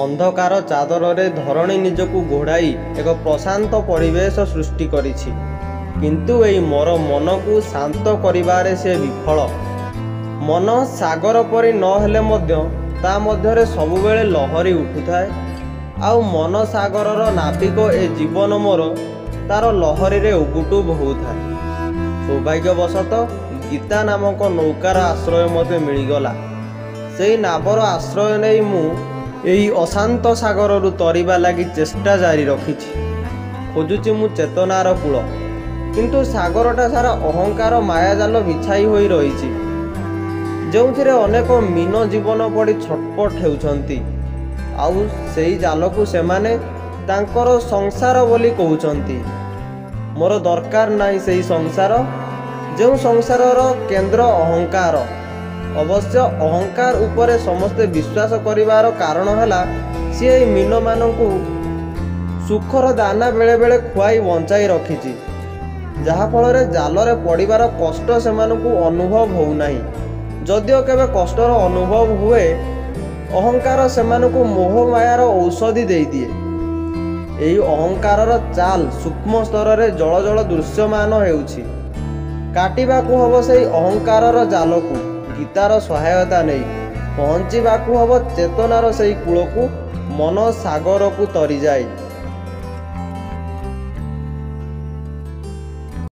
ଅନ୍ଧକାର ଚାଦରରେ ଧରଣୀ ନିଜକୁ ଘୋଡ଼ାଇ ଏକ ପ୍ରଶାନ୍ତ ପରିବେଶ ସୃଷ୍ଟି କରିଛି। କିନ୍ତୁ ଏଇ ମୋର ମନକୁ ଶାନ୍ତ କରିବାରେ ସେ ବିଫଳ। ମନ ସାଗର ପରି ନ ହେଲେ ମଧ୍ୟ ତା' ମଧ୍ୟରେ ସବୁବେଳେ ଲହରୀ ଉଠୁଥାଏ। ଆଉ ମନ ସାଗରର ନାବିକ ଏ ଜୀବନ ମୋର ତା'ର ଲହରୀରେ ଉବୁଟୁବୁ ହେଉଥାଏ। ସୌଭାଗ୍ୟବଶତଃ ଗୀତା ନାମକ ନୌକାର ଆଶ୍ରୟ ମୋତେ ମିଳିଗଲା। ସେଇ ନାବର ଆଶ୍ରୟ ନେଇ ମୁଁ ଏଇ ଅଶାନ୍ତ ସାଗରରୁ ତରିବା ଲାଗି ଚେଷ୍ଟା ଜାରି ରଖିଛି। ଖୋଜୁଛି ମୁଁ ଚେତନାର କୂଳ। କିନ୍ତୁ ସାଗରଟା ସାରା ଅହଙ୍କାର ମାୟାଜାଲ ବିଛାଇ ହୋଇ ରହିଛି, ଯେଉଁଥିରେ ଅନେକ ମୀନ ଜୀବନ ପଡ଼ି ଛଟପଟ ହେଉଛନ୍ତି। ଆଉ ସେଇ ଜାଲକୁ ସେମାନେ ତାଙ୍କର ସଂସାର ବୋଲି କହୁଛନ୍ତି। ମୋର ଦରକାର ନାହିଁ ସେଇ ସଂସାର, ଯେଉଁ ସଂସାରର କେନ୍ଦ୍ର ଅହଙ୍କାର। ଅବଶ୍ୟ ଅହଙ୍କାର ଉପରେ ସମସ୍ତେ ବିଶ୍ୱାସ କରିବାର କାରଣ ହେଲା, ସିଏ ଏଇ ମୀନମାନଙ୍କୁ ସୁଖର ଦାନା ବେଳେବେଳେ ଖୁଆଇ ବଞ୍ଚାଇ ରଖିଛି, ଯାହାଫଳରେ ଜାଲରେ ପଡ଼ିବାର କଷ୍ଟ ସେମାନଙ୍କୁ ଅନୁଭବ ହେଉନାହିଁ। ଯଦିଓ କେବେ କଷ୍ଟର ଅନୁଭବ ହୁଏ, ଅହଙ୍କାର ସେମାନଙ୍କୁ ମୋହମାୟାର ଔଷଧି ଦେଇଦିଏ। ଏହି ଅହଙ୍କାରର ଚାଲ ସୂକ୍ଷ୍ମ ସ୍ତରରେ ଜଳ ଜଳ ଦୃଶ୍ୟମାନ ହେଉଛି। କାଟିବାକୁ ହେବ ସେଇ ଅହଙ୍କାରର ଜାଲକୁ ଗୀତାର ସହାୟତା ନେଇ। ପହଞ୍ଚିବାକୁ ହେବ ଚେତନାର ସେଇ କୂଳକୁ, ମନ ସାଗରକୁ ତରିଯାଇ।